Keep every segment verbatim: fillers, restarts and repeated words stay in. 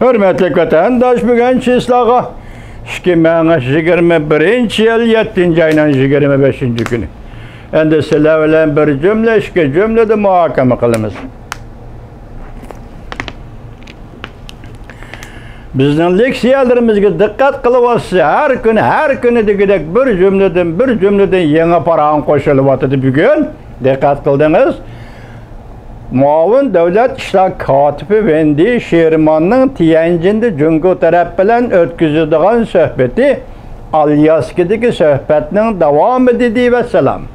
ھۆرمەتلىك ۋەتەنداش، بۈگۈن چىسلاغا ئىككى مىڭ يىگىرمە بىرىنچى يىل يەتتىنچى ئاينىڭ يىگىرمە بەشىنچى كۈنى. ئەمدى سىلەر بىلەن بىر جۈملە، ئىككى جۈملىدە مۇھاكىمە قىلىمىز. بىزنىڭ لېكسىيەلىرىمىزگە دىققەت قىلىۋاتسا، ھەر كۈنى، ھەر كۈنى دېگۈدەك بىر جۈملىدىن، بىر جۈملىدىن يېڭى پاراڭ قوشۇلۇۋاتىدۇ بۈگۈن. دىققەت قىلدىڭىز. مۇئاۋىن دۆلەت ئىشلار كاتىپى ۋېندى شېرماننىڭ تيەنجىندە جۇڭگو تەرەپ بىلەن ئۆتكۈزىدىغان سۆھبىتى ئالياسكىدىكى سۆھبەتنىڭ داۋامى دېدى، ۋەسسالام.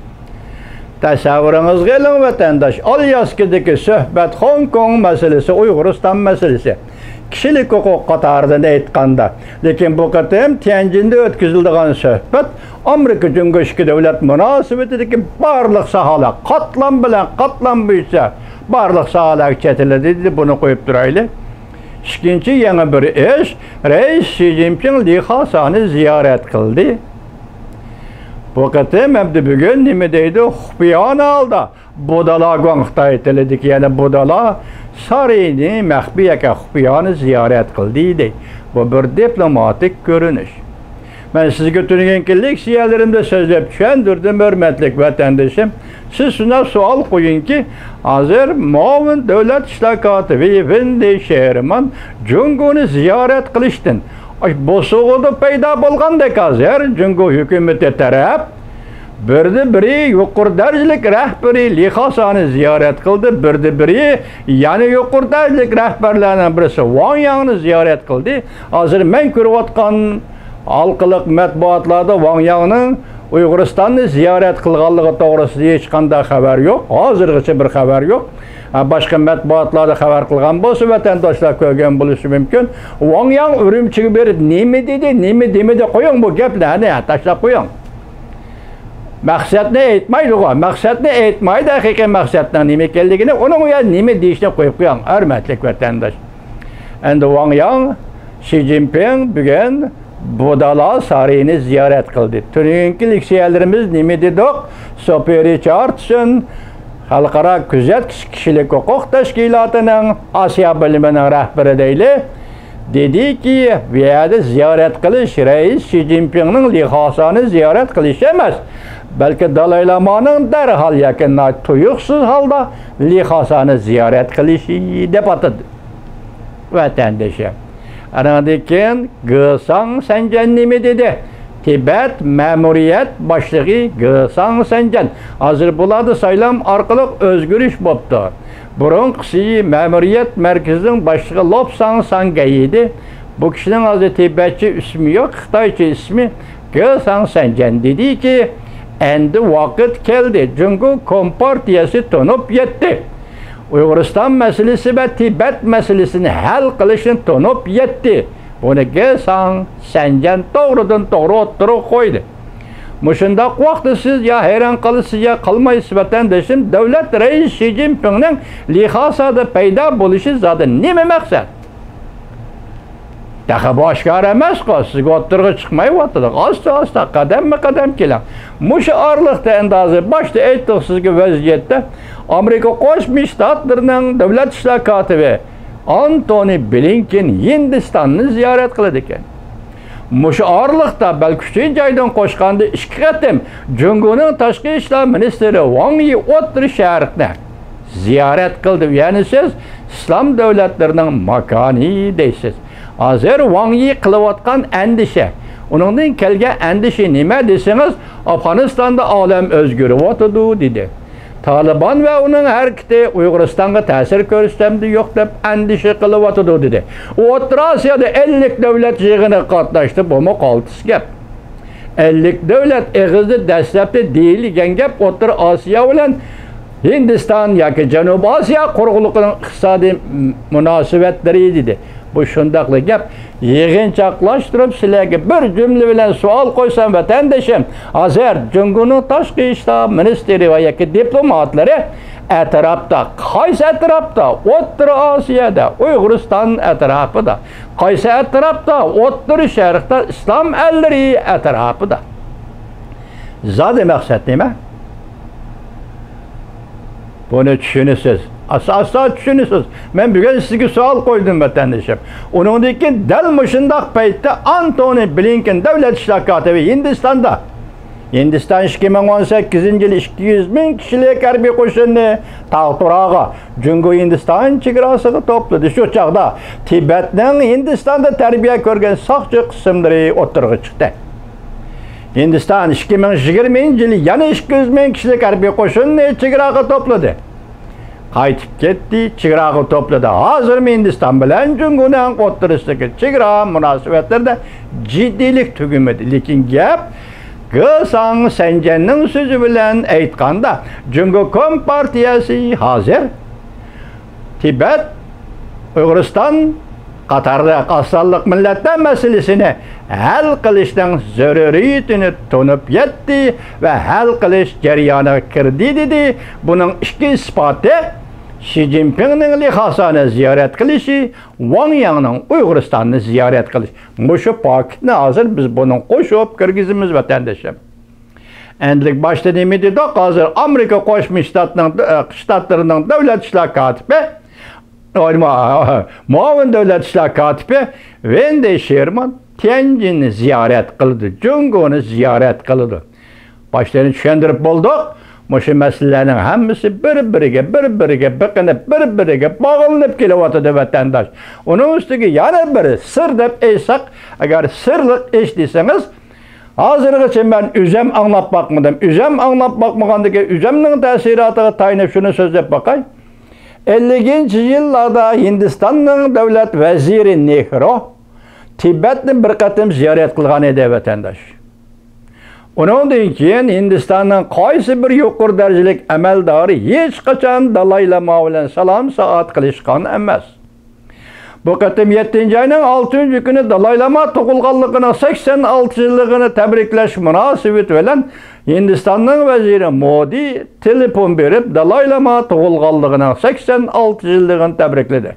تەسەۋۋۇرىڭىزغا ئېلىڭ، ۋەتەنداش، ئالياسكىدىكى سۆھبەت خوڭكوڭ مەسىلىسى، ئۇيغۇرىستان مەسىلىسى، كىشىلىك ھوقۇق قاتارىدىن ئېيتقاندا. لېكىن بۇ قېتىم تيەنجىندە ئۆتكۈزۈلىدىغان سۆھبەت ئامېرىكا جۇڭگو ئىككى دۆلەت مۇناسىۋىتىدىكى بارلىق ساھەلەر، قاتلام بىلەن قاتلام بويىچە بارلىق ساھەلەرگە چېتىلىدۇ دېدى. بۇنى قويۇپ تۇرايلى. ئىككىنچى يېڭى بىر ئىش، رەئىس شى جىنپىڭ لى خاسانى زىيارەت قىلدى. بۇ قېتىم ئەمدى بۈگۈن نېمە دەيدۇ؟ خۇپىيانە ھالدا بۇدالا، گۇاڭ خىتاي تىلىدىكى يەنە بۇدالا سارىيىنى مەخپىي ياكى خۇپىيانە زىيارەت قىلدى دەي. بۇ بىر دىپلوماتىك كۆرۈنۈش. مەن سىزگە تۈنۈگۈنكى لېكسىيەلىرىمدە سۆزلەپ چۈشەندۈردۈم، ھۆرمەتلىك ۋەتەندىشىم. سىز شۇنداق سوئال قويۇڭكى، ھازىر مۇئاۋىن دۆلەت ئىشلار كاتىپى ۋېندى شېرمان جۇڭگونى زىيارەت قىلىشتىن، بوسۇغىدا پەيدا بولغاندەك، ھازىر جۇڭگو ھۆكۈمىتى تەرەپ بىردە بىرى يۇقىرى دەرىجىلىك رەھبىرى لى خاسانى زىيارەت قىلدى، بىردە بىرى يەنە يۇقىرى دەرىجىلىك رەھبەرلەرنىڭ بىرسى ۋاڭ ياڭنى زىيارەت قىلدى. ھازىر مەن كۆرۈۋاتقان ھالقىلىق مەتبۇئاتلاردا ۋاڭ ياڭنىڭ ئۇيغۇرىستاننى زىيارەت قىلغانلىقى توغرىسىدا ھېچقانداق خەۋەر يوق. ھازىرغىچە بىر خەۋەر يوق. ھە، باشقا مەتبۇئاتلاردا خەۋەر قىلغان بولسا، ۋەتەنداشلار كۆرگەن بولۇشى مۇمكىن. ۋاڭ ياڭ ئۈرۈمچىگە بېرىپ نېمە دېدى، نېمە دېمىدى، قويۇڭ بۇ گەپنى، ھەنە، تاشلاپ قويۇڭ. مەقسەتنى ئېيتمايدىغۇ، مەقسەتنى ئېيتمايدۇ، ھەقىقىي مەقسەتنىڭ نېمە ئىكەنلىكىنى، ئۇنىڭ ئۇ يەردە نېمە دېيىشىنى قويۇپ قويۇڭ، ھۆرمەتلىك ۋەتەنداش. ئەمدى ۋاڭ ياڭ، شى جىنپىڭ بۈگۈن بۇدالا سارىيىنى زىيارەت قىلدى. تۈنۈگۈنكى لېكسىيەلىرىمىز نېمە دېدۇق؟ سوفى رىچاردسون، خەلقئارا كۆزەتكۈچى كىشىلىك ھوقۇق تەشكىلاتىنىڭ ئاسىيا بۆلۈمىنىڭ رەھبىرى دەيلى، دېدىكى، بۇ يەردە زىيارەت قىلىش رەئىس شى جىنپىڭنىڭ لى خاسانى زىيارەت قىلىشى ئەمەس، بەلكى دالاي لامانىڭ دەرھال ياكى ناھايىتى تۇيۇقسىز ھالدا لى خاسانى زىيارەت قىلىشى دەپ ئاتىدى. ۋەتەندىشى. ئانىڭدىن كېيىن گې ساڭ سەنجەن نېمە دېدى؟ تىبەت مەمۇرىيەت باشلىقى گې ساڭ سەنجەن. ھازىر بۇلاردا سايلام ئارقىلىق ئۆزگىرىش بوپتۇ. بۇرۇنقىسى مەمۇرىيەت مەركىزىنىڭ باشلىقى لوپ ساڭ ساڭگەي ئىدى. بۇ كىشىنىڭ ھازىر تىبەتچە ئىسمى يوق، خىتايچە ئىسمى گې ساڭ سەنجەن دېدىكى، ئەمدى ۋاقىت كەلدى، جۇڭگو كومپارتىيەسى تونۇپ يەتتى. ئۇيغۇرىستان مەسىلىسى ۋە تىبەت مەسىلىسىنى ھەل قىلىشنى تونۇپ يەتتى. بۇنى گې ساڭ سەنجەن توغرىدىن توغرا ئوتتۇرىغا قويدى. مۇشۇنداق ۋاقىتتا سىز يا ھەيران قالىسىز، يا قالمايسىز، ۋەتەندىشىم، دۆلەت رەئىسى شى جىنپىڭنىڭ لى خاسادا پەيدا بولۇشى زادى نېمە مەقسەت؟ تېخى بۇ ئاشكارا ئەمەسقۇ، سىزگە ئوتتۇرىغا چىقمايۋاتىدۇ. ئاستا-ئاستا، قەدەممۇ-قەدەم كېلىڭ. مۇشۇ ئارىلىقتا ئەندازە باشتا ئېيتتۇق سىزگە ۋەزىيەتتە ئامېرىكا قوشما شتاتلىرىنىڭ دۆلەت ئىشلار كاتىپى ئانتونى بلىنكېن ھىندىستاننى زىيارەت قىلىدىكەن. مۇشۇ ئارىلىقتا بەلكى ئۈچىنچى ئايدىن قوشقاندا ئىككى قېتىم جۇڭگونىڭ تاشقى ئىشلار مىنىستىرى ۋاڭ يى ئوتتۇرا شەرقنى زىيارەت قىلدى. يەنى سىز ئىسلام دۆلەتلىرىنىڭ ماكانى دەيسىز. ھازىر ۋاڭ يى قىلىۋاتقان ئەندىشە، ئۇنىڭدىن كەلگەن ئەندىشە نېمە دېسىڭىز، ئافغانىستاندا ئالەم ئۆزگىرىۋاتىدۇ، دېدى. تالىبان ۋە ئۇنىڭ ھەرىكىتى ئۇيغۇرىستانغا تەسىر كۆرسىتەمدۇ يوق دەپ ئەندىشە قىلىۋاتىدۇ، دېدى. ئۇ ئوتتۇرا ئاسىيادا ئەللىك دۆلەت يىغىنىغا قاتناشتى، بۇمۇ قالتىس گەپ. ئەللىك دۆلەت ئېغىزدا دەسلەپتە دېيىلگەن گەپ ئوتتۇرا ئاسىيا بىلەن ھىندىستان ياكى جەنۇبىي ئاسىيا قۇرۇقلۇقىنىڭ ئىقتىسادىي مۇناسىۋەتلىرى، دېدى. بۇ شۇنداقلا گەپ. يىغىنچاقلاشتۇرۇپ سىلەرگە بىر جۈملە بىلەن سوئال قويسام، ۋەتەندىشىم، ھازىر جۇڭگونىڭ تاشقى ئىشلار مىنىستىرى ۋە ياكى دىپلوماتلىرى ئەتراپتا، قايسى ئەتراپتا؟ ئوتتۇرا ئاسىيادا، ئۇيغۇرىستان ئەتراپىدا. قايسى ئەتراپتا؟ ئوتتۇرا شەرقتە، ئىسلام ئەللىرى ئەتراپىدا. زادى مەقسەت نېمە؟ بۇنى چۈشىنىسىز. ئاستا-ئاستا چۈشىنىسىز. مەن بۈگۈن سىزگە سوئال قويدۇم، ۋەتەندىشىم. ئۇنىڭدىن كېيىن دەل مۇشۇنداق پەيتتە ئانتونى بلىنكېن دۆلەت ئىشلار كاتىپى ھىندىستاندا. ھىندىستان ئىككى مىڭ ئون سەككىزىنچى يىل ئىككى يۈز مىڭ كىشىلىك ھەربىي قوشۇننى تاغ تۇراغا، جۇڭگو ھىندىستان چېگراسىغا توپلىدى. شۇ چاغدا تىبەتنىڭ ھىندىستاندا تەربىيە كۆرگەن ساقچى قىسىملىرى ئوتتۇرىغا چىقتى. ھىندىستان ئىككى مىڭ يىگىرمىنچى يىلى يەنە ئىككى يۈز مىڭ كىشىلىك ھەربىي قوشۇننى چېگراغا توپلىدى. قايتىپ كەتتى، چېگراغا توپلىدى. ھازىرمۇ ھىندىستان بىلەن جۇڭگونىڭ ئوتتۇرىسىدىكى چېگرا مۇناسىۋەتلىرىدە جىددىيلىك تۈگىمىدى. لېكىن گەپ گېساڭ سەنجەننىڭ سۆزى بىلەن ئېيتقاندا، جۇڭگو كومپارتىيەسى ھازىر تىبەت، ئۇيغۇرىستان قاتارلىق ئاز سانلىق مىللەتلەر مەسىلىسىنى ھەل قىلىشنىڭ زۆرۈرىيىتىنى تونۇپ يەتتى ۋە ھەل قىلىش جەريانىغا كىردى، دېدى. بۇنىڭ ئىككى ئىسپاتى، شى جىنپىڭنىڭ لى خاسانى زىيارەت قىلىشى، ۋاڭ يىنىڭ ئۇيغۇرىستاننى زىيارەت قىلىشى. مۇشۇ پاكىتنى ھازىر بىز بۇنىڭ قوشۇپ كىرگۈزىمىز، ۋەتەندىشىم. ئەمدىلىك باشتا نېمە دېدۇق؟ ھازىر ئامېرىكا قوشما شتاتنىڭ، شتاتلىرىنىڭ دۆلەت ئىشلار كاتىپى، مۇئاۋىن دۆلەت ئىشلار كاتىپى ۋېندى شېرمان تيەنجىننى زىيارەت قىلىدۇ، جۇڭگونى زىيارەت قىلىدۇ. باشلىرىنى چۈشەندۈرۈپ بولدۇق. مۇشۇ مەسىلىلەرنىڭ ھەممىسى بىر-بىرىگە، بىر-بىرىگە بېقىنىپ، بىر-بىرىگە باغلىنىپ كېلىۋاتىدۇ، ۋەتەنداش. ئۇنىڭ ئۈستىگە يەنە بىر سىر دەپ ئېيتساق، ئەگەر سىرلىق ئىش دېسىڭىز، ھازىرغىچە مەن ئۆزەم ئاڭلاپ باقمىدىم. ئۆزەم ئاڭلاپ باقمىغاندىكىن، ئۆزەمنىڭ تەسىراتىغا تايىنىپ شۇنى سۆزلەپ باقاي. ئەللىكىنچى يىللاردا ھىندىستاننىڭ دۆلەت ۋەزىرى نېھرۇ تىبەتنى بىر قېتىم زىيارەت قىلغان ئىدى، ۋەتەنداش. ئۇنىڭدىن كېيىن ھىندىستاننىڭ قايسى بىر يۇقىرى دەرىجىلىك ئەمەلدارى ھېچقاچان دالاي لاما بىلەن سالام سائەت قىلىشقان ئەمەس. بۇ قېتىم يەتتىنچى ئاينىڭ ئالتىنچى كۈنى دالاي لاما تۇغۇلغانلىقىنىڭ سەكسەن ئالتە يىللىقىنى تەبرىكلەش مۇناسىۋىتى بىلەن ھىندىستاننىڭ ۋەزىرى مودى تېلېفون بېرىپ، دالاي لاما تۇغۇلغانلىقىنىڭ سەكسەن ئالتە يىللىقىنى تەبرىكلىدى.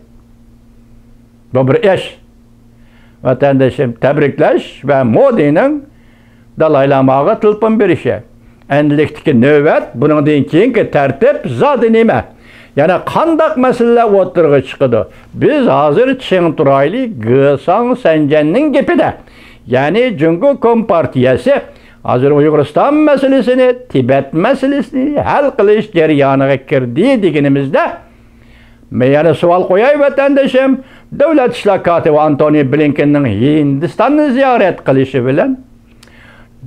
بۇ بىر ئىش. ۋەتەندىشىم، تەبرىكلەش ۋە مودىنىڭ دالاي لاماغا تېلېفون بېرىشى. ئەمدىلىكتىكى نۆۋەت، بۇنىڭدىن كېيىنكى تەرتىپ زادى نېمە؟ يەنە قانداق مەسىلىلەر ئوتتۇرىغا چىقىدۇ؟ بىز ھازىر چىڭ تۇرايلى، گېساڭ سەنجەننىڭ گېپىدە، يەنى جۇڭگو كومپارتىيەسى ھازىر ئۇيغۇرىستان مەسىلىسىنى، تىبەت مەسىلىسىنى ھەل قىلىش جەريانىغا كىردى دېگىنىمىزدە، مەن يەنە سوئال قوياي، ۋەتەندىشىم. دۆلەت ئىشلار كاتىپى ئانتونى بلىنكېننىڭ ھىندىستاننى زىيارەت قىلىشى بىلەن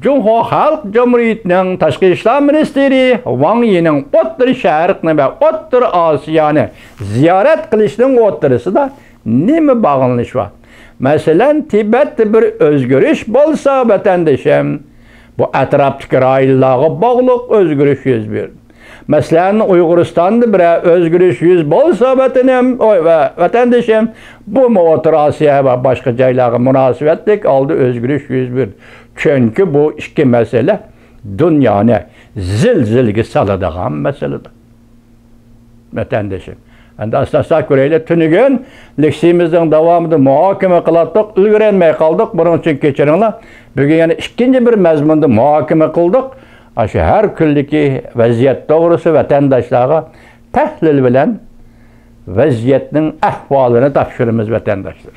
جۇڭخۇا خەلق جۇمھۇرىيىتىنىڭ تاشقى ئىشلار مىنىستىرى ۋاڭ يىنىڭ ئوتتۇرا شەرقنى ۋە ئوتتۇرا ئاسىيانى زىيارەت قىلىشىنىڭ ئوتتۇرىسىدا نېمە باغلىنىش بار؟ مەسىلەن، تىبەتتە بىر ئۆزگىرىش بولسا، ۋەتەندىشىم، بۇ ئەتراپتىكى رايونلارغا باغلىق ئۆزگىرىش يۈز بېرىدۇ. مەسىلەن، ئۇيغۇرىستاندا بىرەر ئۆزگىرىش يۈز بولسا، ۋەتىنىم، ئوي، ۋە ۋەتەندىشىم، بۇمۇ ئوتتۇرا ئاسىيا ۋە باشقا جايلارغا مۇناسىۋەتلىك ھالدا ئۆزگىرىش يۈز بېرىدۇ. چۈنكى بۇ ئىككى مەسىلە دۇنيانى زىلزىلىگە سالىدىغان مەسىلىدۇر. ۋەتەندىشىم، ئەمدى ئاستا-ئاستا كۆرەيلى. تۈنۈگۈن لېكسىيىمىزنىڭ داۋامىدا مۇھاكىمە قىلاتتۇق، ئۈلگۈرەلمەي قالدۇق. بۇنىڭ ئۈچۈن كەچۈرۈڭلار. بۈگۈن يەنە ئىككىنچى بىر مەزمۇندا مۇھاكىمە قىلدۇق. ئاشۇ ھەر كۈندىكى ۋەزىيەت توغرىسى ۋەتەنداشلارغا تەھلىل بىلەن ۋەزىيەتنىڭ ئەھۋالىنى تاپشۇرىمىز، ۋەتەنداشلار.